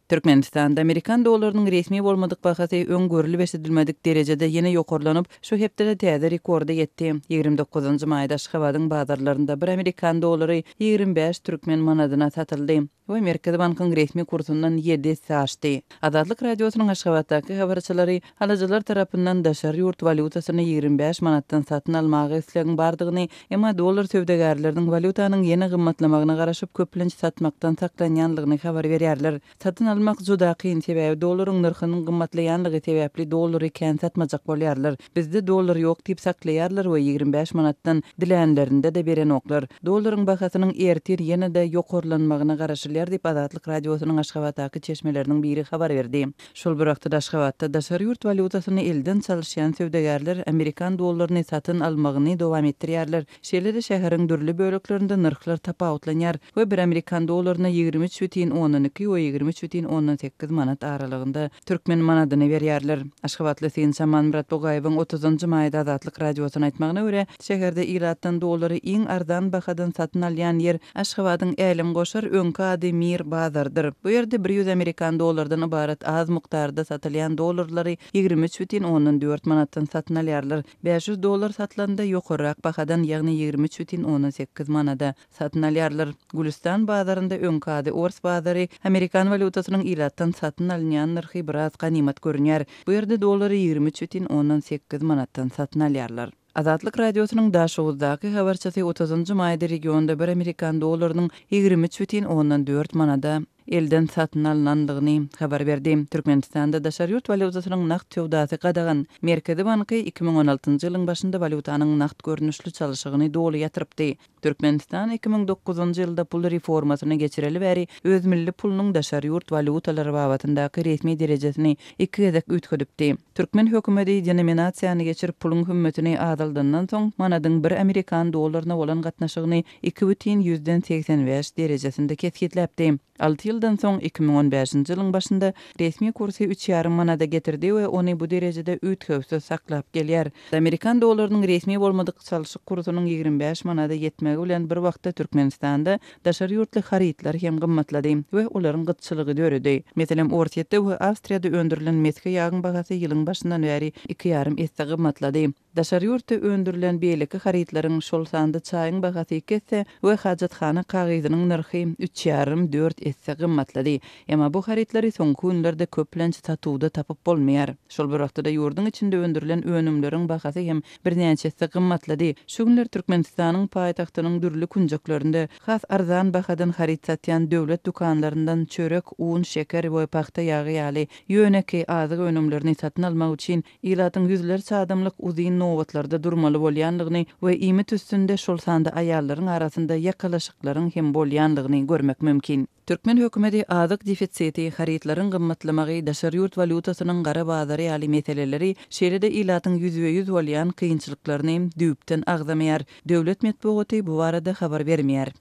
Türkmenistanda amerikan dollarynyň resmi bolmadyk bahasy öň görlüp-eşidilmedik derejede ýene ýokarlanyp, şu hepdede täze rekorda ýetdi. 29 maýda Aşgabadyň bazarlarynda bir amerikan dollary 25 türkmen manadyna satyldy we Merkezi bankyň resmi kursundan ýedi esse aşdy. Azatlyk Radiosynyň Aşgabatdaky habarçylary alyjylar tarapyndan daşary ýurt walýutasyny 25 manatdan satyn almaga islegiň bardygyny, emma dollar söwdagärleriniň walýutanyň ýene gymmatlamagyna garaşyp, köplenç satmakdan saklanýanlygyny habar berýärler. Satyn almak juda kyn, sebäbi dollaryň nyrhynyň gymmatlaýanlygy sebäpli dollary kän satmajak bolýarlar. Bizde dollar ýok diýip saklaýarlar we 25 manatdan dilänlerinde-de berenoklar. Dollaryň bahasynyň ertir ýene-de ýokarlanmagyna garaşylýar diýip, Azatlyk Radiosynyň Aşgabatdaky çeşmeleriniň biri habar berdi. Şol bir wagtda-da Aşgabatda daşary ýurt walýutasyny elden çalyşýan söwdagärler amerikan dollaryny satyn almagyny dowam etdirýärler. Şeýle-de şäheriň dürli böleklerinde nyrhlar tapawutlanýar we bir amerikan dollaryna 23,2 we 23,8 manat aralygynda türkmen manadyny berýärler. Aşgabatly synçy Amanmyrat Bugaýewiň otuzynjy maýda Azatlyk Radiosyna aýtmagyna görä, şäherde ilatdan dollary iň arzan bahadan satyn alýan ýer Aşgabadyň Älemgoşar, öňki ady Mir, bazarydyr. Bu ýerde bir ýüz amerikan dollardan ybarat az mukdarda satylýan dollarlary 23,4 manatdan satyn alýarlar. 500 dollar satylanda ýokarrak bahadan, ýagny 23,8 manada satyn alýarlar. Gülüstan bazarynda, öňki ady Ors bazary, amerikan walýutasynyň ilatdan satyn alynýan nyrhy biraz ganymat görünýär. Bu ýerde dollary 23,8 manatdan satyn alýarlar. Azatlyk Radiosynyň Daşoguzdaky habarçysy otuzynjy maýda regionda bir amerikan dollarynyň 23,4 manada elden satyn alnandygyny habar berdi. Türkmenistanda daşary ýurt walýutasynyň nagt söwdasy gadagan. Merkezi banky 2016-njy ýylyň başynda walýutanyň nagt görnüşli çalşygyny doly ýatyrypdy. Türkmenistan 2009-njy ýylda pul reformasyny geçireli bäri öz milli pulunyň daşary ýurt walýutalary babatyndaky resmi derejesini iki gezek üýtgedipdi. Türkmen hökümeti denominasiýany geçirip puluň hümmetini azaldandan soň manadyň bir amerikan dollaryna bolan gatnaşygyny 2,85 derejesinde kesgitläpdi. Alty ýyldan soň, 2015-nji ýylyň başynda resmi kursy üç ýarym manada getirdi we ony bu derejede üýtgewsiz saklap gelýär. Amerikan dollarynyň resmi bolmadyk çalşyk kursunyň 25 manada ýetmegi bilen bir wagtda Türkmenistanda daşary ýurtly harytlar hem gymmatlady we olaryň gytçylygy döredi. Meselem, Orsýetde we Awstriýada öndürilen mesge ýagyň bahasy ýylyň başyndan bäri iki ýarym esse gymmatlady. Daşary ýurtda öndürilen beýleki harytlaryň, şol sanda çaýyň bahasy iki esse we hajathana kagyzynyň nyrhy üç ýarym, dört esse gymmatlady. Emma bu harytlary soňky günlerde köplenç satuwda tapyp bolmaýar. Şol bir wagtda-da ýurduň içinde öndürilen önümleriň bahasy hem birnäçe esse gymmatlady. Şu günler Türkmenistanyň paýtagtynyň dürli künjeklerinde has arzan bahadan haryt satýan döwlet dükanlaryndan çörek, un, şeker we pagta ýagy ýaly ýönekeý azyk önümlerini satyn almak üçin ilatyň ýüzlerçe adamlyk uzyn nobatlarda durmaly bolýandygyny we iýmit üstünde, şol sanda aýallaryň arasynda ýakalaşyklaryň hem bolýandygyny görmek mümkin. Türkmen hökümeti azyk defisiti, harytlaryň gymmatlamagy, daşary ýurt walýutasynyň gara bazary ýaly meseleleri, şeýle-de ilatyň ýüzbe-ýüz bolýan kynçylyklaryny düýpden agzamaýar. Döwlet metbugaty bu barada habar bermeýär.